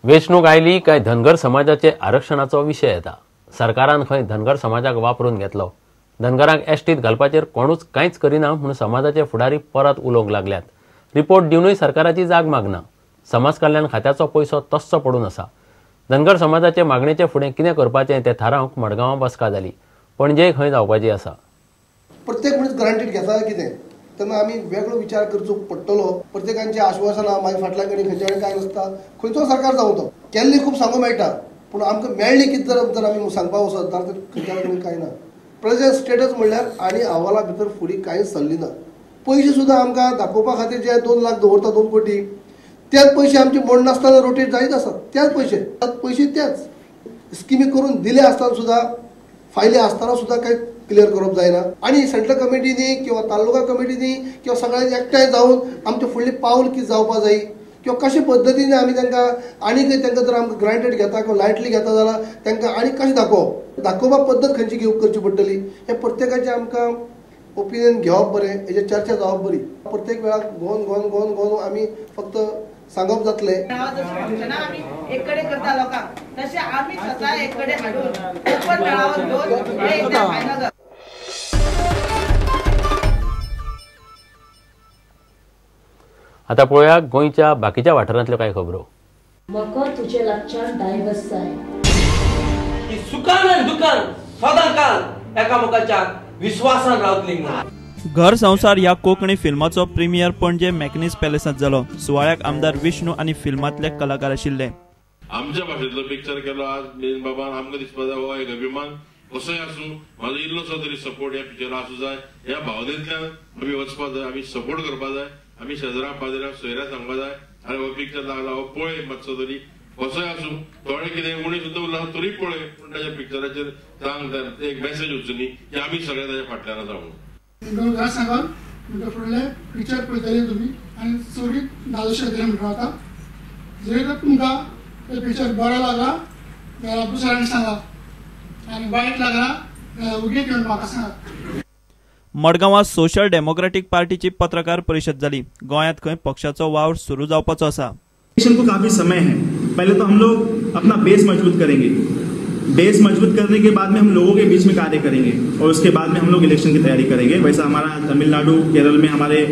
वेंचणूक आयली काय धनगर समाजाचे आरक्षणाचो विशय येता. सरकारान खंय धनगर समाजाक वापरून घेतलो. धनगरांक एसटीत घालपाचेर कोणूच कांयच करिना म्हूण समाजाचे फुडारी परत उलोवंक लागल्यात. रिपोर्ट दिवनूय सरकाराची जाग मागना. समाज कल्याण खात्याचो पयसो तस्सो पडून आसा. धनगर समाजाचे मागणेचे फुडें कितें करपाचें तें थारावंक मडगांवां बसका जाली. पणजे खंय जावपाची आसा. प्रत्येक मनीस ग्रांटेड घेता कितें तेन्ना आमी वेगळो विचार करचो पडटलो. प्रत्येकांची आश्वासनां मागीर फाटल्यान कडेन खंयच्या कडेन काय नासता. खंयचो सरकार जावं तो केल्ली खूब सांगूंक मेळटा, पूण आमकां मेळ्ळी कितें जर आमी सांगपाक वचत जाल्यार खंयच्या कडेन कांय ना. प्रेझेंट स्टेटस म्हणल्यार आनी अहवाला भितर फुडें कांयच सरली ना. पयशे सुद्दां आमकां दाखोवपा खातीर जे 2 लाख दवरता 2 कोटी त्याच पयशे आमचे मोडनासतना रोटेट जायत आसात. त्याच पयशे पयशे त्याच स्किमी करून दिले आसतना सुद्दां फायली आसतना सुद्दां कांय क्लियर करप जायना. आनी सेंट्रल कमिटीनी किंवा तालुका कमिटीनी किंवा सगळ्यांनी एकठांय जावन आमचें फुडलें पावल कितें जावपा जाय किंवा कशे पद्दतीन आमी तांकां आनीक तांकां जर आमकां ग्रांटेड घेता किंवा लायटली घेता जाल्यार तांकां आनी कशें दाखोवप, दाखोवपा पद्दत खंयची घेवप करची पडटली हें प्रत्येकाचें आमकां ओपिनियन घेवप बरें, हेजेर चर्चा जावप बरी. प्रत्येक वेळार गोवन गोवन गोवन गोवन आमी फक्त सांगप जातलें. आमी एक कडेन करता लोकांक तशें आमी स्वता एक कडेन हाडून ओपन मेळावो घेवन एकदां फायनल. आता पळोवया गोंयच्या बाकीच्या वाठारांतल्यो कांय खबरो. म्हाका तुजे लागच्यान डायवर्स जाय. सुखान आनी दुखान सदांकाल एकामेकाच्या विस्वासान रावतली. घर संसार ह्या कोंकणी फिल्माचो प्रीमियर पणजे मॅकनीज पॅलेसांत जालो. सुवाळ्याक आमदार विष्णू आनी फिल्मांतले कलाकार आशिल्ले. आमच्या भाशेंतलो पिक्चर केलो आज मिलिंद बाबान, आमकां दिसपा जाय हो एक अभिमान कसोय आसूं म्हाजो इल्लोसो तरी सपोर्ट ह्या पिक्चरा आसूं जाय. ह्या भावनेंतल्यान आमी वचपा जाय, आमी सपोर्ट करपा जाय, आमी शेजरा पाजऱ्या सोयऱ्या सांगपा जाय आनी हो पिक्चर लागला हो पळय मातसो तरी कसोय आसूं थोडे कितें उणें सुद्दां उरला तरी पळय, पूण ताच्या पिक्चराचेर सांग एक मॅसेज वचुनी की आमी सगळे ताच्या फाटल्यान आसा म्हणून. दोन घरा सांगाल म्हणटा फुडलें पिक्चर पळयतले तुमी आनी सोडीत धादोशी जातले म्हणटा आतां. जरी तर तुमकां तें पिक्चर बरें लागला जाल्यार दुसऱ्यांक सांगा आनी वायट लागला जाल्यार उगीत येवन म्हाका सांगात. मडगांवां सोशल डेमोक्रेटिक पार्टीची पत्रकार परिशद जाली. गोंयांत खंय पक्षाचो वावर सुरू जावपाचो आसा. इलेक्शन को काफी समय है. पहले तो हम लोग अपना बेस मजबूत करेंगे. बेस मजबूत करने के बाद में हम लोगों के बीच में कार्य करेंगे और उसके बाद में हम लोग इलेक्शन की तैयारी करेंगे. वैसा हमारा तमिलनाडु केरल में हमारे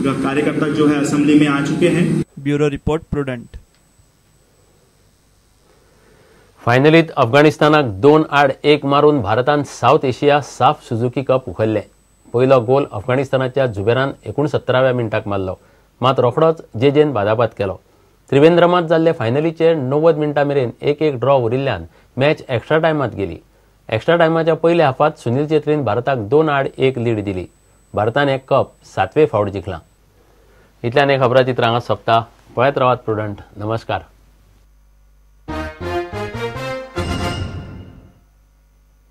कार्यकर्ता जो है असेंबली में आ चुके हैं. Bureau report Prudent. फायनलीत अफगाणिस्तानाक 2-1 मारून भारतान सावथ एशिया साफ सुझुकी कप उखल्ले. पयलो गोल अफगाणिस्तानाच्या जुबेरान 69व्या मिनटाक मारलो, मात रोखडोच जेजेन बादाबाद केलो. त्रिवेंद्रमात जाल्ले फायनलीचे 90 मिनटां मेरेन 1-1 ड्रॉ उरिल्ल्यान मॅच एक्स्ट्रा टायमात गेली. एक्स्ट्रा टायमाच्या पयल्या हाफात सुनील चेत्रीन भारताक 2-1 लीड दिली. भारतान हे कप 7वे फावट जिखलां. इतल्यान हे खबराचित्र हांगा सोंपता. पळयत रावात प्रुडंट. नमस्कार.